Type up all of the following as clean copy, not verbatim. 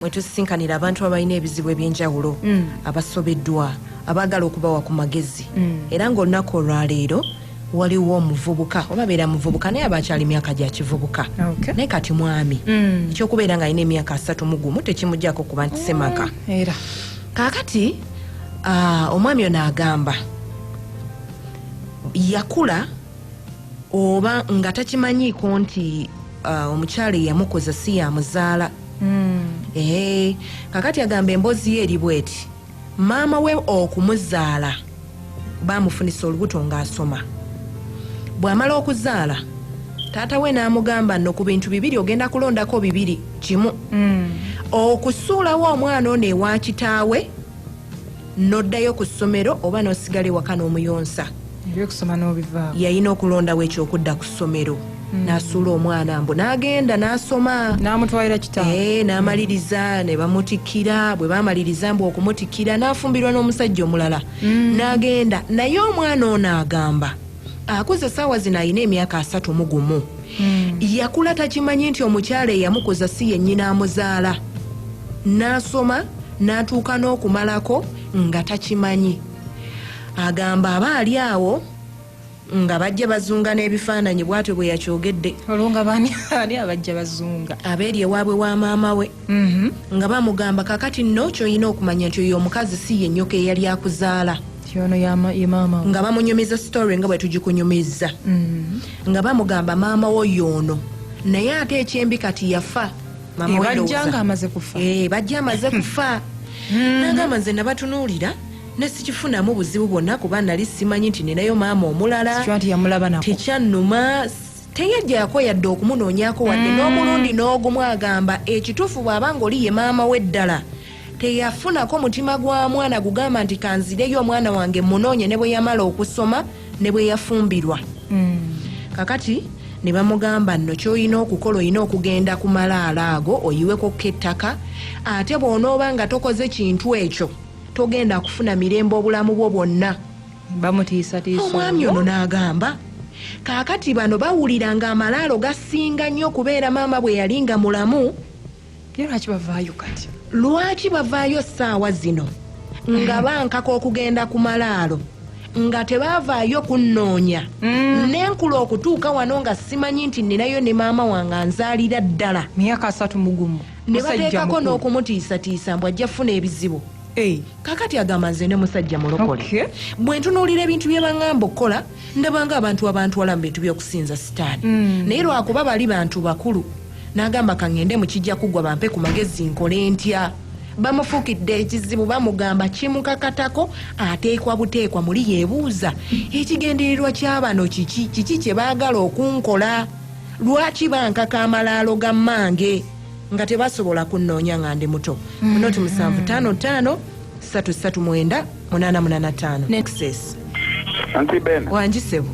Mwetusisinkanira abantu abalina ebizibu ebyenjawulo, abasobeddwa, abaagala okubawa ku magezi. Era ng'olunaku olwaleero waliwo omuvubuka, oba beera muvubuka naye aba akyali myaka gya kivubuka, naye kati mwami. Ekyokubeera ng'alina emyaka 31 tekimuggyako kuba nti semaka. Era Kaakati omwami ono agamba yakula oba nga takimanyiiko nti omukyala eyamukoza si yamuzaala. Ee, kakati agamba emboozi ye eri bweti: maama we okumuzaala bamufunisa olubuto ng'asoma. Bw'amala okuzaala, taata we n'amugamba nno ku bintu bibiri ogenda kulondako bibiri, kimu, okusuulawo omwana ono ewa kitaawe n'oddayo ku ssomero, oba n'osigala ewaka n'omuyonsa. Ebyokusoma n'obivaako. Yalina okulondawo ekyokudda ku ssomero, n'asuula omwana mbu n'agenda n'asoma. N'amutwalira kitaawe. Ee, n'amaliriza ne bamutikkira. Bwe bamaliriza mbu okumutikkira, n'afumbirwa n'omusajja omulala n'agenda naye. Omwana ono agamba akuze essaawa zino alina emyaka 31. Yakula takimanyi nti omukyala eyamukuza si yennyina amuzaala. N'asoma n'atuuka n'okumalako nga takimanyi. Agamba aba ali awo nga bajja bazunga n'ebifaananyi, bw'atyo bwe yakyogedde. Olwo nga baani ani abajja bazunga? Abeeri ewaabwe wa maama we nga bamugamba, kakati nno kyolina okumanya nti oyo omukazi si ye nnyoko eyali akuzaala. Ti ono ye maama we. Nga bamunyumiza story nga bwe tugikunyumiza, nga bamugamba maama wo yoono, naye ate ekyembi kati yafa. Maama Eh, we bajja ndowooza. nga amaze kufa. Eh, bajja amaze kufa. Nagamba nze nabatunuulira nesikifunamu buzibu bwonna, kuba nali simanyi nti ninayo maama omulala. Kiba nti yamulaba nako. Tekyannuma, teyajjako yadde okumunoonyako wadde n'omulundi n'ogumu. Agamba ekituufu bw'aba nga oli ye maama we ddala, teyafunako mutima gwa mwana gugamba nti kanzireyo omwana wange munoonye, ne bwe yamala okusoma ne bwe yafumbirwa. Kakati ne bamugamba nno kyolina okukola, olina okugenda ku malaalo ago oyiwekokko ettaka, ate bw'onooba nga tokoze kintu ekyo togenda kufuna mirembe obulamu bwo bwonna. Bamutiisatiisa. Omwami ono n'agamba kaakati bano bawulira ng'amalaalo gasinga nnyo okubeera maama bwe yali nga mulamu. Ye lwaki bavaayo kati? Lwaki bavaayo ssaawa zino nga bankaka okugenda ku malaalo nga tebaavaayo kunnoonya nenkula okutuuka wano nga simanyi nti ninayo ne maama wange anzaalira ddala? Myaka 31. Ne Musajja bateekako mukulu. n'okumutiisatiisa mbu ajja kufuna ebizibu. Eh, Kakati agamba nze ne musajja mulokole, bwe ntunuulira ebintu bye baŋŋamba okukola, ndabanga abantu abantwala mu bintu by'okusinza sitaani. Naye lwakuba bali bantu bakulu, n'agamba kaŋŋende mu kijja kuggwa bampe ku magezi nkole ntya. Bamufuukidde ekizibu, bamugamba kimukakatako, ateekwa buteekwa. Muli yeebuuza ekigendererwa ky'abano kiki? Kiki kye baagala okunkola? Lwaki bankaka amalaalo ga mmange nga tebasobola kunnoonya nga ndi muto? Munoti 0755339885. Nexus. Anti Ben. Wangi ssebo.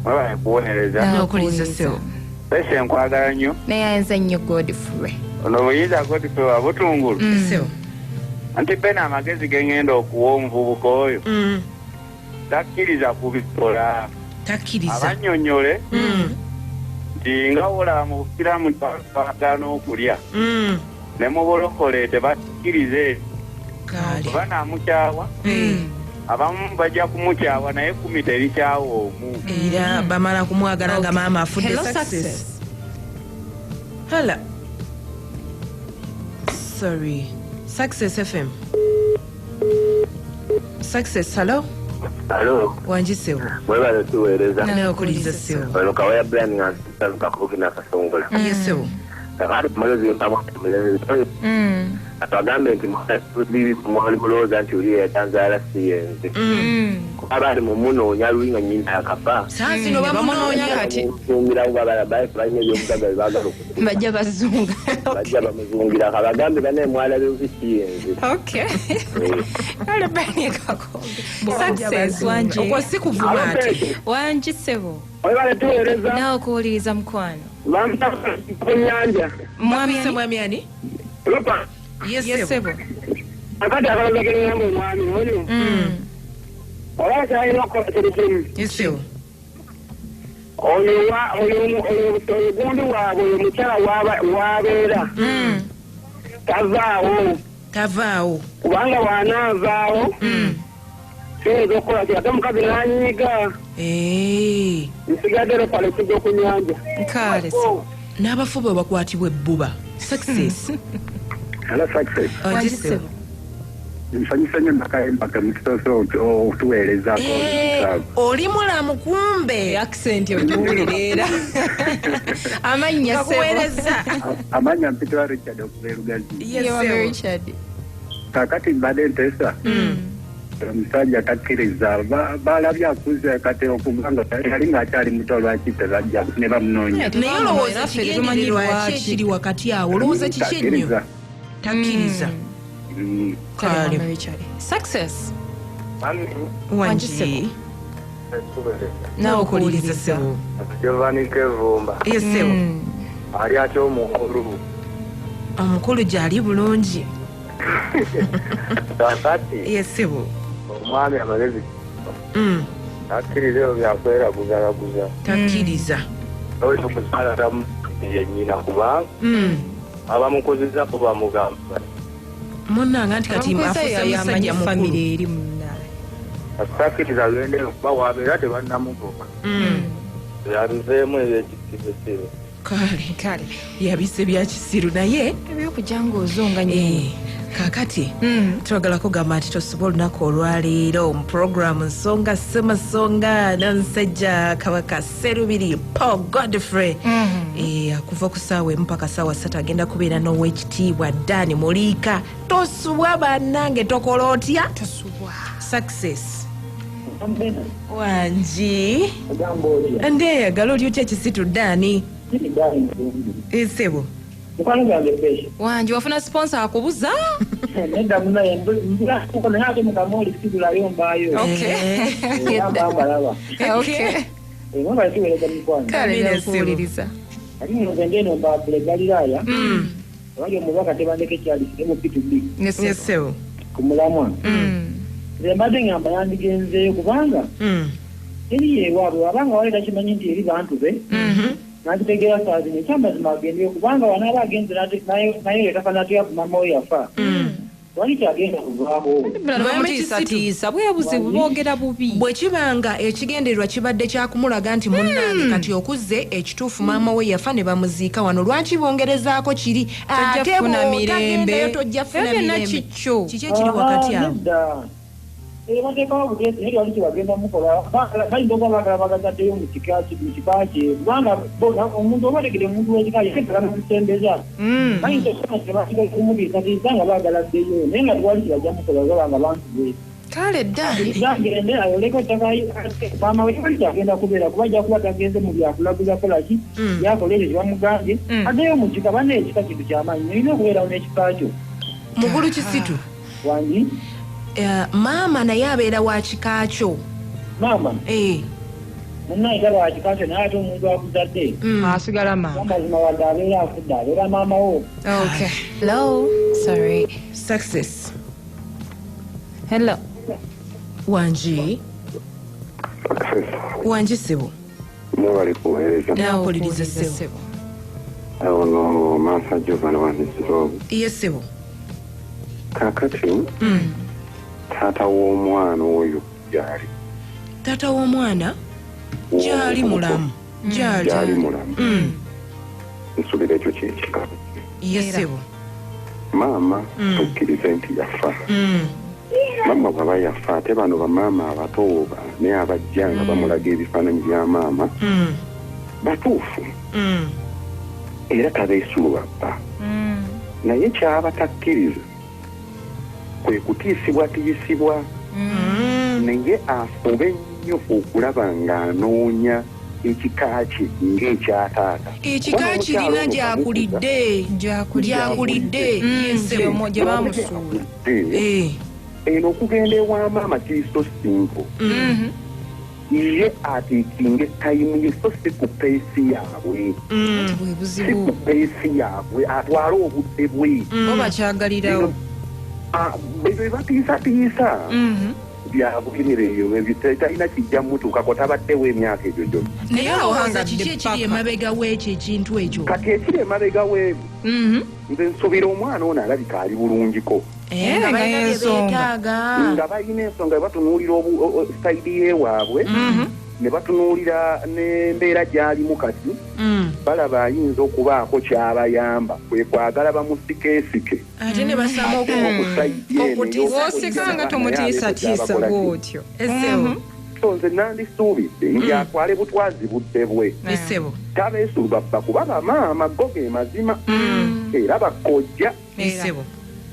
Mwebale kuwonereza. Nokuliza ssebo. Pese, nkwagala nnyo. Neyanza nnyo, Godfrey. Ono buyinza Godfrey wa Butungulu. Ssebo. Anti Ben, amagezi ge ŋŋenda okuwa omuvubuka oyo, takkiriza kubikola. Takkiriza. Abannyonnyole nti nga wolaba mu busiraamu bagaana okulya, ne mu bulokole tebakkiriza. Kale. Oba naamukyawa, abamu bajja kumukyawa, naye 10 terikyawa omu. Era bamala kumwagala nga maama afudde. Hello, Success. Success. Hello, sorry, Success FM, Success, hello. Alo, Wangi ssebo. Mwebale tuweereza. Nakuliza ssebo. Ono Kawaya Brian nga nsaluka Kabugi Nakasongola. Ye ssebo. Kakati kumagezi mpamu mulenzi abagambe nti mwali mulowooza nti oli eyatanzaala si yenze. Kuba baali mumunoonya luli nga nnyina akafa. Saa zino Ne bamunoonya bamunoonya. Kati. Muzungirawo balaba balina ebyobugagga bye baagala okukuba. Bajja bazunga. Bajja bamuzungira, kabagambe banaye mwalabe bubi, si yenze. Okay, kale Brian Kakonge. Success, wangi. Okwo si kuvuma ate. Wangi ssebo. Webale tuweereza. Nawe okuwuliriza, mukwano. Bampa ku nyanja. Mwami Bakuyise ani? mwami ani? Lupa. Ye Ye ssebo. ssebo. Akati akalooza keŋŋamba omwami oyo, oba kyalina okukola kiri kimu. Ye ssebo. Oyo oyo oyo oyo gundi waabwe, oyo mukyala wabeera. Tavaawo. Tavaawo. Kubanga bw'anaavaawo siyinza okukola ki ate omukazi n'anyiiga. Nsigadde lopala ekijja ku nnyanja. Kale ssebo. N'abafu bwe bakwatibwa ebbuba. Success. Hello, Success. Wangi ssebo. Nsanyusa nnyo nakayimba mukisoose okutuweerezaako. Oli mulamu kumbe. Accent ogiwulira era. Amannya ssebo. Kakuweereza. Amannya mpitibwa Richard okuva e Lugazi. Yes, ssebo. Richard. Kaakati mbadde nteesa. Omusajja takkiriza balabye akuze kati okuva nga yali ng'akyali muto lwaki tebajja ne bamunoonya. Naye olowooza kigendererwa ki ekiri wakati awo? Olowooza kiki ennyo? Takkiriza. Kale. Success. Wangi. Naawe okuwuliriza ssebo. Giovanni Kevumba. Yes, ssebo. Ali atya omukulu? Omukulu gy'ali bulungi. Kakati. Yes, ssebo. Omwami amagezi. Takkiriza ebyo byakweraguza. Takkiriza. Oyo omukyala tamuye nnyina kubanga abamukozesa bamugamba. Munnange nti kati afuuse musajja mukulu. Eri munnange. Takkiriza agende kuba wabeera tebannamugoba. Yabiveemu ebyekisiru. Kale. Yabise bya kisiru naye. Ebyokujja ng'ozonga nnyo. Kaakati twagala kugamba nti tosobola olunaku olwaleero mu puroguramu Nsonga Ssemasonga n'omusajja Kabaka Sserubiri Paul Godfrey. Akuva ku ssaawa 1 paka ssaawa 3 agenda kubeera n'owekitiibwa Dan Muliika. Tosubwa bannange, tokola otya? Tosubwa. Success. Wangi. Ndeyagala oli otya Kisitu Dani? Ssebo. Mukwano gwange Pesha. Wangi wafuna sponsor akubuza? Nedda munaye mbulako naye ate mukamooli sigulayo mbaayo. Okay. Mbalaba. Okay. Mwebale tuweereza mikwano. Kale nakuwuliriza. Ate nze ngeno mbabule Galiraaya. Abali omubaka tebandeka ekyali mu P2B. Yes, ssebo. Ku mulamwa. Nze mbadde ngamba yandigenzeeyo kubanga eri yeewaabwe abanga wali takimanyi nti eri bantu be. Nakitegeera saa zino ekyamazima agendeyo kubanga wanaaba agenze naye yetafa ku maama we yafa. Wali kyagenda kuvaako. Bamutiisatiisa bwe buzibu boogera bubi. Bwe kibanga ekigendererwa kibadde kyakumulaga nti munnange kati okuze ekituufu maama we yafa ne bamuziika wano lwaki bongerezaako kiri ate bw'otagendayo tojja kufuna mirembe. Kiki ekiri wakati awo? Bateekawo obuteesi naye tewali kyebagenda mukola. Bayinza okuba baagala bagazaddeyo mu kika kye kubanga omuntu oba otegedde omuntu w'ekika kye bamusembeza. Bayinza okuba nti tebasigala kumutiisatiisa nga baagala addeyo naye nga tewali kyebajja mukola oba nga bantu be. Kale Dani. Agende ayoleke ettaka maama we tewali kyagenda kubeera kuba ajja kuba tagenze mu byakulaguza kola ki yakola ekyo kye bamugambye addeyo mu kika banne ekika kintu kyamaanyi olina okubeerawo n'ekika kyo. Mukulu Kisitu. Wangi. Maama naye abeera wa kika kyo. Maama? Munnaye taba wa kika kyo naye ate omuntu akuzadde. Asigala maama. Amazima wadde abeera afudde abeera maama wo. Okay. Hello. Sorry. Success. Hello. Wangi. Success. Wangi ssebo. Mwebale kuweereza. Nakuwuliriza ssebo. Ono Mansa Giovanni Wanziro. Yes ssebo. Kaakati. Taata w'omwana oyo gy'ali. Taata w'omwana gy'ali mulamu. Gy'ali mulamu. Nsuubira ekyo kye kika. Yes ssebo. Maama tukkirize nti yafa. Maama bw'aba yafa ate bano bamaama abato ne abajja nga bamulaga ebifaananyi bya maama batuufu. Era tabeesuuba bba. Naye ky'aba takkiriza kwe kutiisibwatiisibwa naye afube nnyo okulaba ng'anoonya ekika kye ng'ekya taata. Ekika kirina gy'akulidde. Gy'akulidde. Gye bamusuula. Eno okugenda ewa maama kiri so simple. Ye atiikinga etayimu ye so si ku peesi yaabwe. Si ku peesi yaabwe atwale obudde bwe. Bo bakyagalirawo. Ebyo batiisatiisa byabwerereyo talina kijja mutuukako tabaddewo emyaka egyo gyonna. Naye olowooza kiki ekiri emabega w'ekyo ekintu ekyo? Kati ekiri emabega w'ebyo Nze nsuubira omwana ono alabika ali bulungiko. Nga balina ensonga batunuulira sayidi yewaabwe ne batunuulira n'embeera gy'alimu kati balaba ayinza okubaako ky'abayamba kwe kwagala bamusikeesike ate ne basama okutiisa nga tomutiisatiisa bw'otyo. So nze nandisuubidde nti atwale butwazi budde bwe tabeesulubabba kuba bamaama go ge mazima era bakojja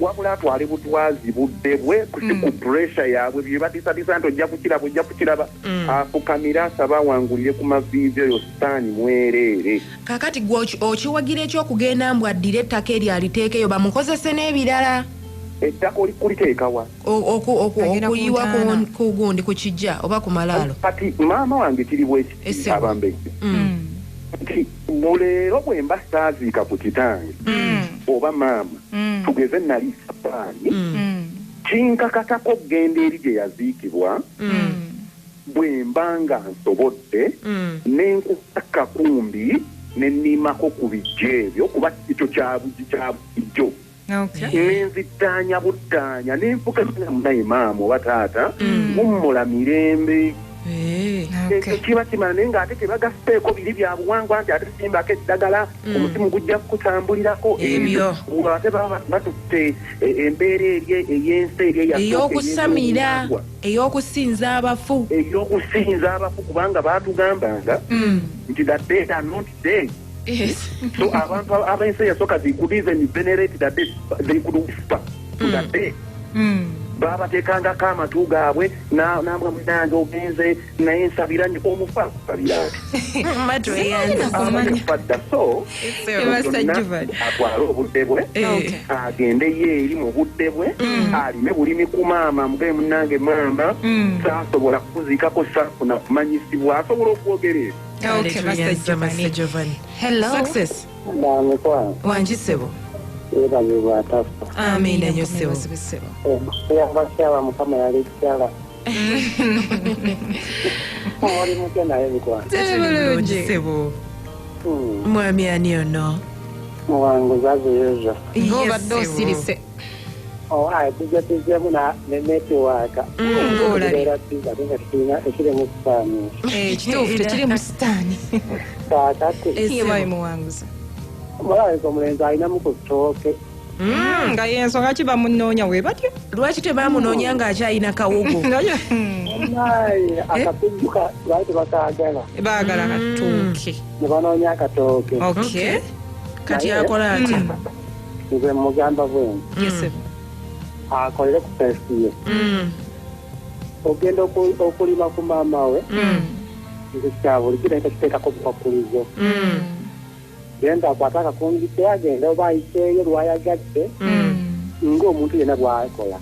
wabula atwale butwazi budde bwe si ku pressure yaabwe bye batiisatiisa nti ojja kukiraba ojja kukiraba afukamire asaba awangulire ku maviivi oyo sitaani mwereere. Kakati gwe okiwagira ekyokugenda mbu addire ettaka eryo aliteekeyo bamukozese n'ebirala. Ettaka olikuliteekawa okuyiwa ku gundi ku kijja oba ku malaalo. Kati maama wange kiri bwekiti abambejja nti muleero bwe mba saaziika ku kitange oba maama tugeze nali sapaani kinkakatako okugenda eri gye yaziikibwa bwe mba nga nsobodde ne nkuba kakumbi ne nnimako ku bijja ebyo kuba ekyo kya bulijjo. Nenzitaanya buttaanya nenfuka naye maama oba taata mummula mirembe. Ekyo kiba kimala naye ng'ate tebagasseeko biri bya buwangwa nti ate simbako eddagala omuzimu gujja kukutambulirako ebyo ate baba batutte embeera eri ey'ensi eri ey'okusamira ey'okusinza abafu ey'okusinza abafu kubanga baatugambanga nti the dead are not dead. Yes. So abantu abensi yasooka they could even venerate the dead, they could whisper to the dead. Babateekangako amatu gaabwe nambwa munange ogenze naye nsabira nnyo omufu akusabira ati so atwale obudde bwe agendeyo eri mu budde bwe alime bulimi ku maama mugaye munange maama saasobola kukuziikako saafuna kumanyisibwa asobola okwogera ebyo. Okay, Master Giovanni. Hello. Success. Wangi ssebo. Amiina nnyo ssebo. Abakyala Mukama yalekyala. Oli mutya naye mikwano? Bulungi ssebo. Mwami ani ono? Muwanguzi aziyeja. Ng'obadde osirise. Owaye tujja tujjemu ne netiwaaka. Ng'olabye. Ekirimu sitaani. Ekituufu tekirimu sitaani. Kaakati. Ye muwanguzi. Mulabika omulenzi alinamu ku ttooke. Nga y'ensonga ki bamunoonya we batyo? Lwaki tebamunoonya ng'akyalina kawogo? Naye akapijjuka lwaki tebakaagala? Baagala katooke. Ne banoonya akatooke. Okay. Kati akola atya? Nze mugamba bwenti. Yes. Akolere ku peesi ye. Ogenda okulima ku maama we. Nze kya bulijjo naye takiteekako bukwakulizo. Genda akwate akakumbi ke agenda oba ayiseeyo lwayagadde ng'omuntu yenna bw'akola.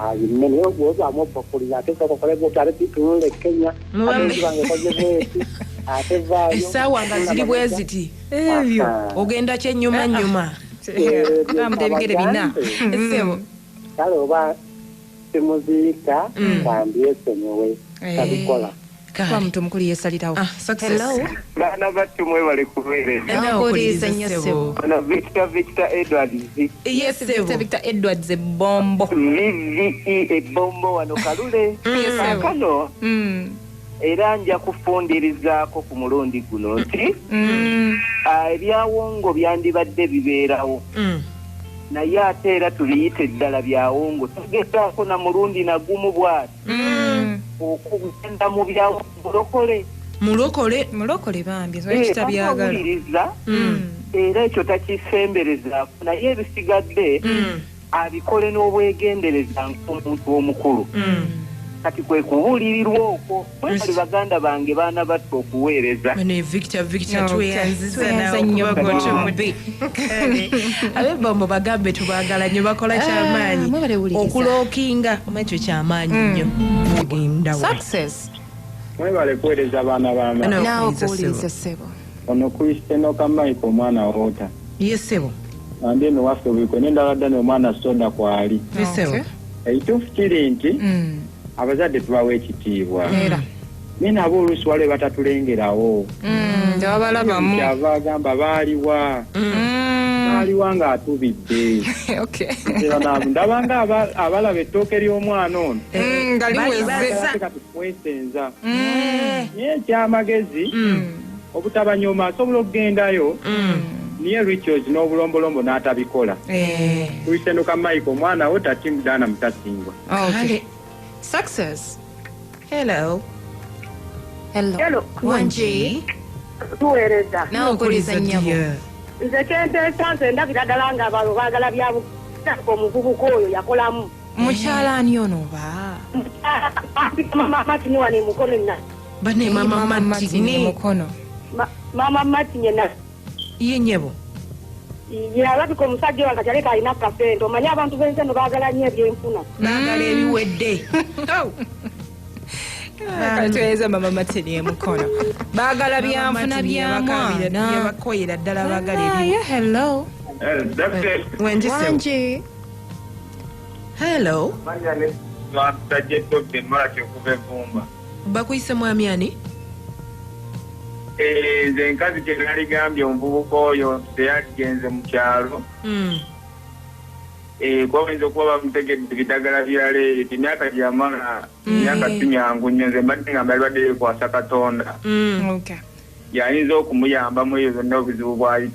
Alime naye bw'ozaamu obukwakulizo ate sooka okole bw'oti ate tunula e Kenya ate bange ekoze bw'eti ate vaayo. Essaawa nga ziri bwe ziti. Ebyo. Ogenda kyennyuma nnyuma. Tambula ebigere bina. Ssebo. Kale oba temuziika kambyesonyiwe tabikola. Kuba muntu omukulu yeesalirawo. Hello. Baana battu mwebale kubeereza. Nakuwuliriza nnyo ssebo. Ono Victor Edwards. Yes ssebo. Victor Edwards ebombo. VVE ebombo wano Kalule. Kaakano era nja kufundirizaako ku mulundi guno nti ebyawongo byandibadde bibeerawo. Naye ate era tubiyite ddala byawongo tugezaako na mulundi na gumu bw'ati. Okugenda mu byawongo mulokole. Mulokole bambi ekitabyagala. Era ekyo takisemberezaako naye ebisigadde abikole n'obwegendereza ng'omuntu omukulu. Kati kwe kubuulirirwa okwo mwebali baganda bange baana battu okuweereza. Bano Victor tweyanziza nawe okuba gw'otumudde. Ab'ebombo bagambe tubaagala nnyo bakola kyamaanyi. Okulookinga omanyi ekyo kyamaanyi nnyo. Success. Mwebale kuweereza abaana b'amaanyi. Naawe okuwuliriza ssebo. Ono Kristeno Kamaiko omwana woota. Ye ssebo. Andi eno waffe Buikwe n'endala ddala omwana soda kwali. Ye ssebo. Ekituufu kiri nti abazadde tubawa ekitiibwa. Naye nabo oluusi waliwo batatulengerawo. Tebabalabamu. Kyava agamba baaliwa. Aliwa ng'atubidde. Okay. Ndaba nga abalaba ettooke ly'omwana ono. Nga liweze. Kati kwesenza. Naye ekyamagezi obutabanyoma asobola okugendayo. Niye rituals n'obulombolombo n'atabikola. Kuisenduka Mike omwana wo tatimudana mutasingwa. Okay. Success. Hello. Hello. Hello. Wanji. Tuweereza. Nawe okuliza nnyabo. Nze kyenteesa nze ndabira ddala nga balo baagala bya omuvubuka oyo yakolamu. Mukyala ani ono oba? Mama Martin wano emukono nna. Bane Mama Martin emukono. Mama Martin yenna. Ye nnyabo. Ye alabika omusajja wange kyaleka alina kasente. Omanyi abantu b'ensi eno baagala nnyo ebyenfuna. Baagala ebiwedde. Katuweza Mama Martin emukono. Baagala byanfuna bya mwana. Yabakoyera ddala baagala ebi. Hello. Wanji. Hello. Bakuyise mwami ani? Nze enkazi kye naligambye omuvubuka oyo teyagenze mu kyalo. Kuba bayinza okuba bamutegedde eddagala byaleeta emyaka gyamala emyaka si myangu nnyo nze mbadde nga mbadde yeekwasa Katonda. Yayinza okumuyambamu ebyo byonna obuzibu bw'ayita.